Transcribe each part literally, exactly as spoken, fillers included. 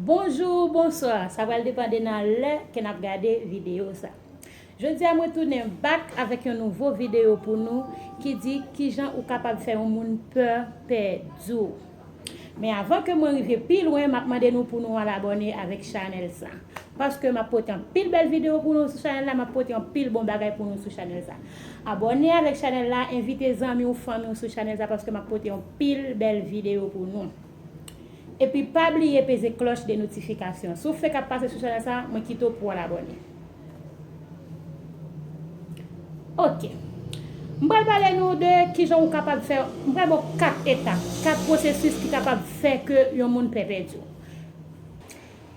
Bonjou, bonswa. Sa pral depann de nan lè ke n ap gade videyo sa. Jodi a mwen tounen back avèk yon nouvo videyo pou nou ki di kijan ou kapab fè yon moun pè pèdi w. Men avan ke mwen rive pi lwen, m ap mande nou pou nou al abòne avèk chanèl sa. Paske m ap pote anpil bèl videyo pou nou sou chanèl la, m ap pote anpil bon bagay pou nou sou chanèl sa. Abòne avèk chanèl la, envite zanmi w, fanmi w sou chanèl sa paske m ap pote anpil bèl videyo pou nou. Epi pa bliye peze klòch de notifikasyon. Si w fenk ap pase sou chanèl sa, mwen kite w pou w al abòne. Ok. M pral pale nou de kijan ou kapab fè, m pral ba w kat etap, kat pwosesis ki kapab fè ke yon moun pè pèdi w.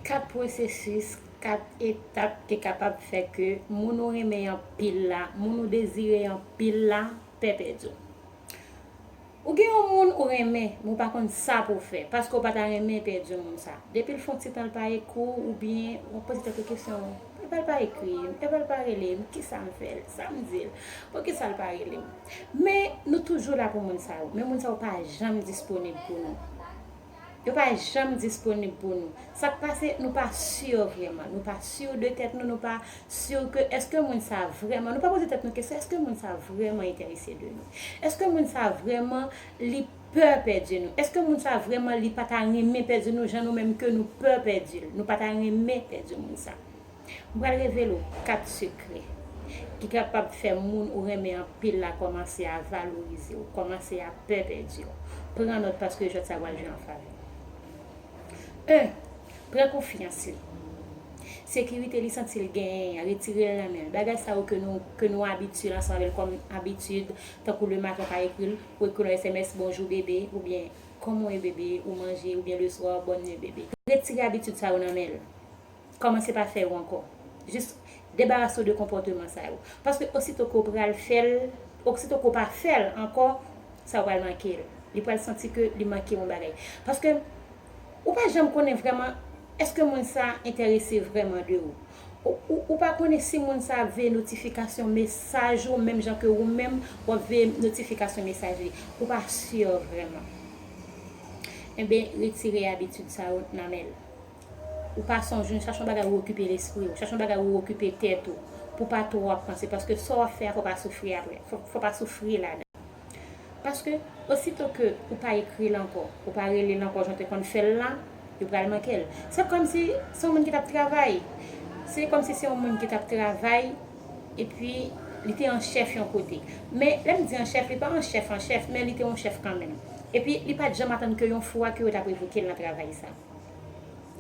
Kat pwosesis, kat etap ki kapab fè ke moun ou renmen anpil la, moun ou dezire anpil la, pè pèdi w. Ou gen yon moun ou renmen, men ou pa konn sa pou w fè, paske ou pa ta renmen pèdi moun sa. Depi l fè yon ti tan l pa ekri w, oubyen w ap poze tèt ou kesyon, epa l pa ekri m, epa l pa rele m, kisa m fè l, sa m di l, poukisa l pa rele m? Men nou toujou la pou moun sa yo, men moun sa yo pa janm disponib pou nou. Yo pa janm disponib pou nou. Sa k pase, nou pa si vrèman. Nou pa si de tèt nou, nou pa si ke èske moun sa vrèman, nou pa poze tèt nou kesyon, èske moun sa vrèman enterese de nou? Èske moun sa vrèman li pè pèdi nou? Èske moun sa vrèman li pa ta renmen pèdi nou jan nou menm ke nou pè pèdi l? Nou pa ta renmen pèdi moun sa. M pral revele w kat sekrè ki kapab fè moun ou renmen anpil la kòmanse a valorize w, kòmanse a pè pèdi w. Pran nòt paske jwèt sa pral jwe an favè w. En, pran konfyans li. Sekirite li santi l genyen an, retire l nan men l. Bagay sa yo ke nou, ke nou abitye ansanm avè l kòm abitid, tankou lematen w ka ekri l, ou ekri l yon S M S, bonjou bebe, oubyen kòman w ye bebe, ou manje, oubyen leswa, bòn nwi bebe. Retire abitid sa yo nan men l. Kòmanse pa fè yo ankò. Jis debarase w de konpòteman sa yo. Paske osito ke w pral fè l, osito ke w pa fè l ankò, sa w pral manke l. Li pral santi ke li manke yon bagay. Paske ou pa janm konnen vrèman èske moun sa enterese vrèman de ou. Ou, ou, ou pa konnen si moun sa ap veye notifikasyon mesaj ou menm jan ke ou menm w ap veye notifikasyon mesaj li. Ou pa si vrèman. Enben, retire abitid sa yo nan men l. Ou pase yon jounen, chache yon bagay ou okipe lespri w, chache yon bagay ou okipe tèt ou, pou pa twò ap panse, paske sa w ap fè a, fò w pa soufri apre, fò, fò w pa soufri ladan. Paske, osito ke ou pa ekri l ankò, ou pa rele l ankò, jan w te konn fè l la, yo pral manke l. Se kòmsi se yon moun ki t ap travay, se kòmsi se yon moun ki t ap travay, epi li te an chèf yon kote. Men, lè m di an chèf, li pa an chèf, an chèf, men li te yon chèf kanmenm. Epi, li pa t janm atann ke yon fwa ke yo t ap revoke l nan travay sa.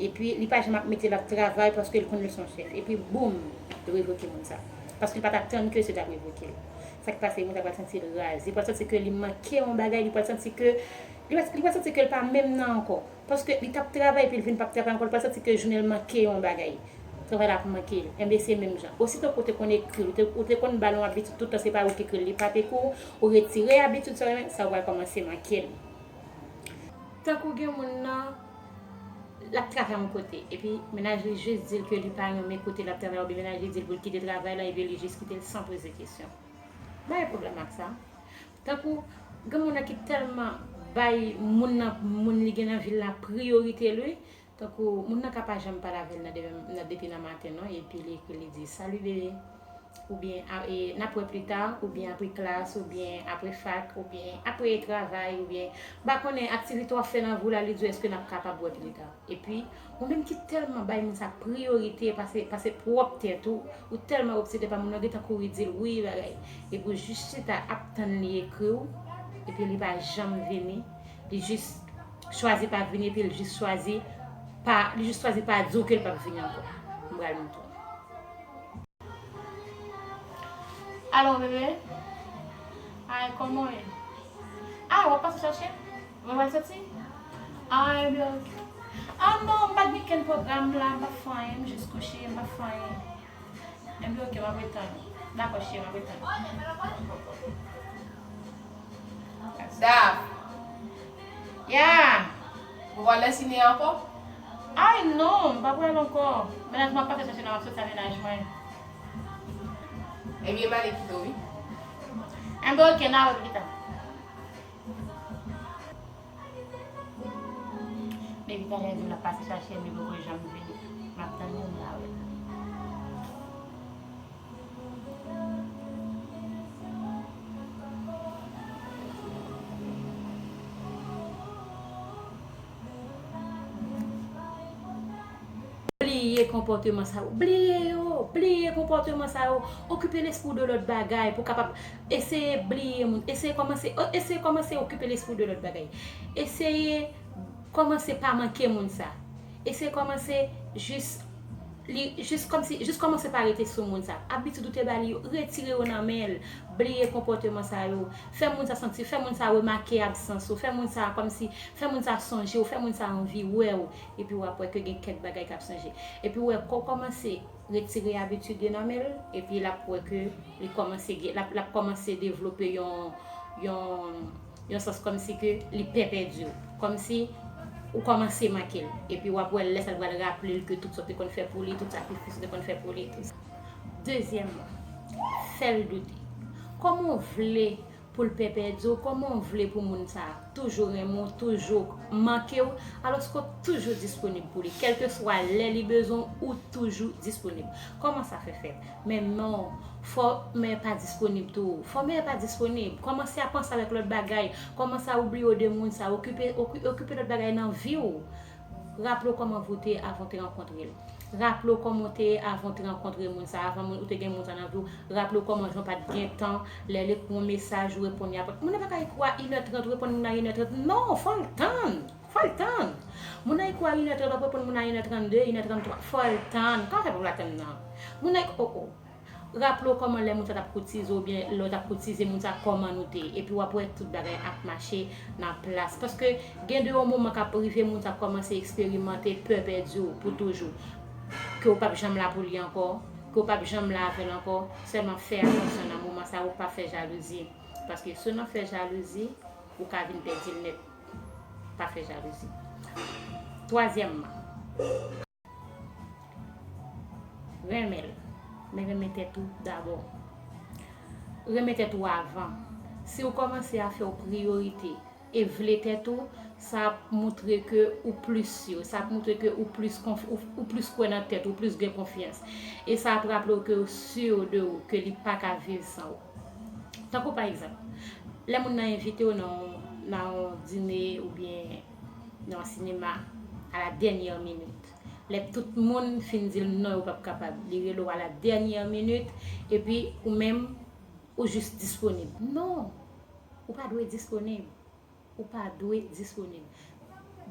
Epi, li pa janm ap mete l ap travay paske l konn li se yon chèf. Epi, boum, yo revoke moun sa. Paske li pa t atann ke se t ap revoke l. Sa k pase, moun sa pral santi l raze. Li pral santi ke li manke yon bagay, li pral santi ke, li pral, li pral santi ke l pa menm nan ankò. Paske li t ap travay, epi l vin p ap travay ankò, li pral santi ke jounen l manke yon bagay. Travay la ap manke l. Enben, se menm jan. Osito ke w te konn ekri l, ou te, ou te konn ba l yon abitid tout tan, se pa ou ki ekri l, li p ap ekri w, ou retire abitid sa yo, sa yo pral kòmanse manke l. Tankou gen moun nan, l ap travay yon kote, epi mennaj li jis di l ke li pa renmen kote l ap travay, oubyen mennaj li di l pou l kite travay la, epi li jis kite l san poze kesyon. Bagay pwoblèm ak sa. Tankou, gen moun nan ki tèlman bay moun nan, moun li gen nan vi l la priyorite l, wi. Tankou, moun nan ka pa janm pale avè l nan demen, nan, depi nan maten, non, epi li ekri, li di, "Salut bébé." Oubyen, a, e, "N ap wè pli ta," oubyen "Apre klas," oubyen "Apre fak," oubyen "Apre travay," oubyen, m pa konnen, aktivite w ap fè nan vi w la, li di w, "Èske n ap kapab wè pli ta?" Epi, ou menm ki tèlman bay moun sa priyorite, pase, pase pwòp tèt ou, ou tèlman obsede pa moun nan, ou gentan kouri di l wi bagay. Epi w jis chita ap tann li ekri w, epi li pa janm vini, li jis chwazi pa vini, epi l jis chwazi pa, li jis chwazi pa di w ke l p ap vini ankò. M pral montre w. Alo, bebe? Ay, kòman w ye? Ah, w ap pase chache m? Mwen pral soti? Ah, ebyen, ok. Ah, non, m pa t gen kenn pwogram la, m p ap fè anyen, m jis kouche, m p ap fè anyen. Ebyen, ok, m ap ret tann ou. Dakò, cheri, m ap ret tann ou. Daf. Ya. Ou pral nan sine ankò? Ay non, m pa pral ankò. Mennaj mwen ap pase chache nan, m ap soti ak mennaj mwen. Ebyen, m ale kite w, wi. Enben, ok, n a wè pita. Baby, Talè di l ap pase chache m, li poko janm vini. M ap tann li, m la wè l. Bliye konpòteman sa yo. Bliye yo. Bliye konpòteman sa yo. Okipe lespri w de lòt bagay pou w kapab eseye bliye moun. Eseye kòmanse, eseye kòmanse okipe lespri w de lòt bagay. Eseye kòmanse pa manke moun sa. Eseye kòmanse jis li jis kòmsi jis kòmanse pa rete sou moun sa. Abitid ou te ba li yo, retire yo nan men l. Bliye konpòteman sa yo. Fè moun sa santi, fè moun sa remake absans ou, fè moun sa kòmsi, fè moun sa sonje w, fè moun sa anvi wè w. Epi w ap wè ke gen kèk bagay k ap chanje. Epi w wè kò w kòmanse retire abitid yo nan men l, epi l ap wè ke li kòmanse gen, l ap, l ap kòmanse devlope yon, yon, yon sans kòmsi ke li pè pèdi w. Kòmsi ou kòmanse manke l. Epi w ap wè lè sa l pral raple l ke tout sa w te konn fè pou li, tout sakrifis ou te konn fè pou li, tout sa. Dezyèmman, fè l doute. Kòman w vle pou l pè pèdi w, kòman w vle pou moun sa a toujou renmen w, toujou manke w, alòske w toujou disponib pou li. Kèlkeswa lè li bezwen w, ou toujou disponib. Kòman sa fè fèt? Men non, fò men pa disponib tou. Fò men pa disponib. Kòmanse a panse avèk lòt bagay. Kòmanse a oubliye w de moun sa a. Okipe, oki-, okipe lòt bagay nan vi w. Raple w kòman w te avan w te rankontre l. Raple w kòman w te ye avan w te rankontre moun sa a, avan moun, ou te gen moun sa a nan vi w. Raple w kòman jan w pa t gen tan, lè l ekri yon mesaj, ou reponn li apre. Moun nan pa ka ekri w a inè trant, ou reponn moun nan inè trant. Non, fò l tann. Fò l tann. Moun nan ekri w a inè trant, w ap reponn moun nan inè trannde, inè tranntwa. Fò l tann. Kòman fè pou l pa tann nan? Moun nan ekri, o, o. Raple w kòman lè moun sa t ap koutize w oubyen lè w t ap koutize moun sa, kòman nou te ye. Epi w ap wè tout bagay ap mache nan plas. Paske gen de yon moman k ap rive, moun sa kòmanse eksperimante pè pèdi w pou toujou. Ke w p ap janm la pou li ankò, ke w p ap janm la avè l ankò. Sèlman fè atansyon nan moman sa, ou pa fè jalouzi. Paske si w nan fè jalouzi, ou ka vin pèdi l nèt. Pa fè jalouzi. Twazyèmman, renmen l. Men renmen tèt ou dabò. Renmen tèt ou avan. Si w kòmanse a fè w priyorite e vle tèt ou, sa ap montre ke ou plis si, sa ap montre ke ou plis konf-, ou, ou plis kwè nan tèt ou, ou plis gen konfyans. E sa ap raple w ke w si de ou, ke li pa ka viv san ou. Tankou pa egzanp, lè moun nan envite w nan, nan yon dine oubyen nan yon sinema a la dènyè minit. Lè tout moun fin di l non, yo p ap kapab. Li rele w a la dènyè minit, epi ou menm, ou jis disponib. Non! Ou pa dwe disponib. Ou pa dwe disponib.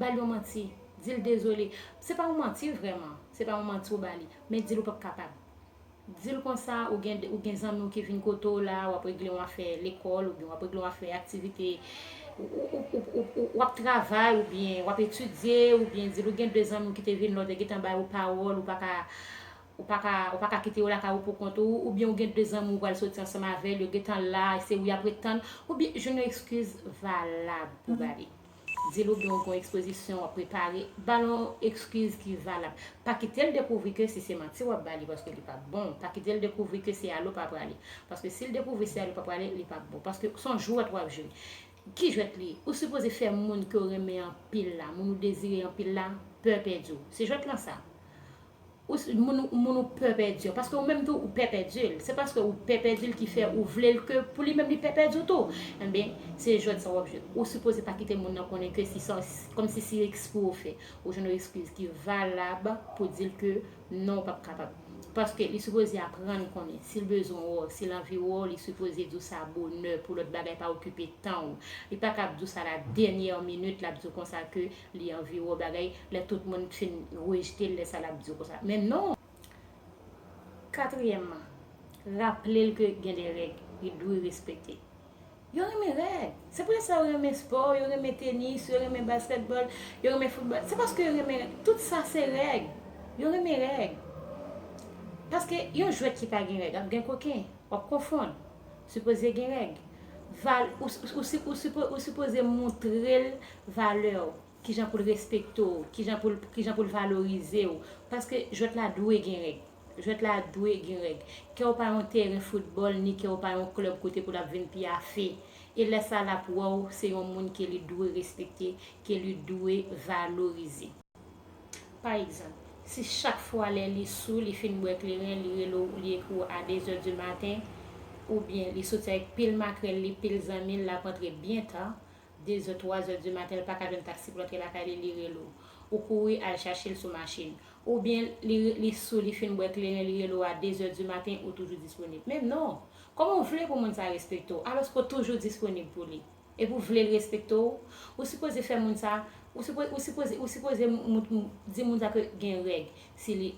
Ba l yon manti. Di l dezole. Se pa yon manti vrèman. Se pa yon manti ou ba li. Men di l ou p ap kapab. Di l konsa, ou gen, ou gen zanmi w ki vin kote w la, w ap regle yon afè lekòl, oubyen w ap regle yon afè aktivite, ou, ou, ou, ou, ou, ou ap travay, oubyen w ap etidye, oubyen di l ou gen de zanmi w ki te vin la, w te gentan bay ou pawòl, ou pa ka, ou pa ka, ou pa ka kite yo lakay ou pou kont ou, oubyen ou gen de zanmi w pral soti ansanm avè l, yo gentan la, se ou y ap ret tann, oubyen jwenn yon eskiz valab pou ba li. Di l oubyen ou gen yon ekspozisyon w ap prepare, ba l yon eskiz ki valab. Pa kite l dekouvri ke si se manti w ap ba li paske li p ap bon. Pa kite l dekouvri ke se alo pa prale. Paske si l dekouvri se alo pa prale, li p ap bon. Paske se yon jwèt w ap jwe. Ki jwèt li ye? Ou sipoze fè moun ke w renmen anpil la, moun ou dezire anpil la, pè pèdi w. Se jwèt lan sa. Ou s-, moun, moun ou pè pèdi an. Paske ou menm tou, ou pè pèdi l. Se paske ou pè pèdi l ki fè ou vle l ke pou li menm li pè pèdi w tou. Enben, se jwèt sa w ap jwe. Ou sipoze pa kite moun nan konnen ke si sa, kòmsi se ekspre w fè. Ou jwenn yon eskiz ki valab pou di l ke non, w p ap kapab. Paske li sipoze aprann konnen. Si l bezwen w, si l anvi w, li sipoze di w sa bonè pou lòt bagay pa okipe tan w. Li pa kab di w sa la dènyè minit, l ap di w konsa ke li anvi wè w bagay, lè tout moun fin rejte l, lè sa l ap di w konsa. Men non! Katriyèmman, raple l ke gen de règ li dwe respekte. Yo renmen règ. Se pou sa yo renmen spò, yo renmen tenis, yo renmen baskètbòl, yo renmen foutbòl. Se paske yo renmen règ. Tout sa se règ. Yo renmen règ. Paske yon jwèt ki pa gen règ ap gen koken. W ap konfonn. Sipoze gen règ. Val-, ou, ou, ou, ou sipo-, ou sipoze montre l valè w. Kijan pou l respekte w, kijan pou l, kijan pou l valorize w. Paske jwèt la dwe gen règ. Jwèt la dwe gen règ. Kè w pa yon tèren foutbòl, ni kè w pa yon klèb kote pou l ap vin pyafe. E lè sa l ap wè w, se yon moun ke li dwe respekte, ke li dwe valorize. Pa egzanp, si chak fwa lè li sou, li fin bwè kleren, li rele w, li ekri w a de zè di maten, oubyen li soti avèk pil makrèl li, pil zanmi l, l ap antre byen ta, de zè, twa zè di maten, li pa ka jwenn taksi pou l antre lakay li, li rele w. Ou kouri al chache l sou machin. Oubyen li, li sou, li fin bwè kleren, li rele w a de zè di maten, ou toujou disponib. Men non! Kòman w vle pou moun sa respekte w, alòske w toujou disponib pou li? Epi w vle l respekte w? Ou sipoze fè moun sa, ou sipoze, ou sipoze, ou sipoze moun, di moun sa ke gen règ. Si li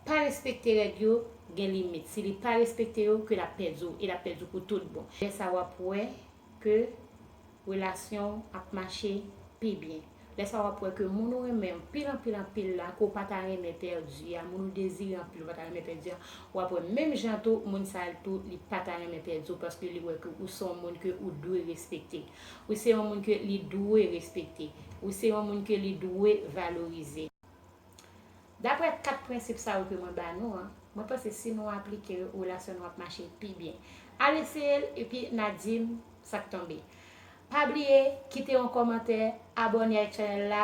pa respekte règ yo, gen limit. Si li pa respekte yo, ke l ap pèdi w, e l ap pèdi w pou tout bon. Lè sa w ap wè ke relasyon w ap mache pi byen. Lè sa w ap wè ke moun ou renmen anpil, anpil, anpil la, ke w pa ta renmen pèdi a, moun ou dezire anpil, ou pa ta renmen pèdi a, w ap wè menm jan tou, moun sa a tou, li pa ta renmen pèdi w, paske li wè ke ou se yon moun ke ou dwe respekte. Ou se yon moun ke li dwe respekte. Ou se yon moun ke li dwe valorize. Daprè kat prensip sa yo ke mwen ba nou an, mwen panse si nou aplike yo, relasyon nou ap mache pi byen. Al eseye l, epi n a di m sa k tonbe. Pa bliye kite yon kòmantè, abòne ak chanèl la,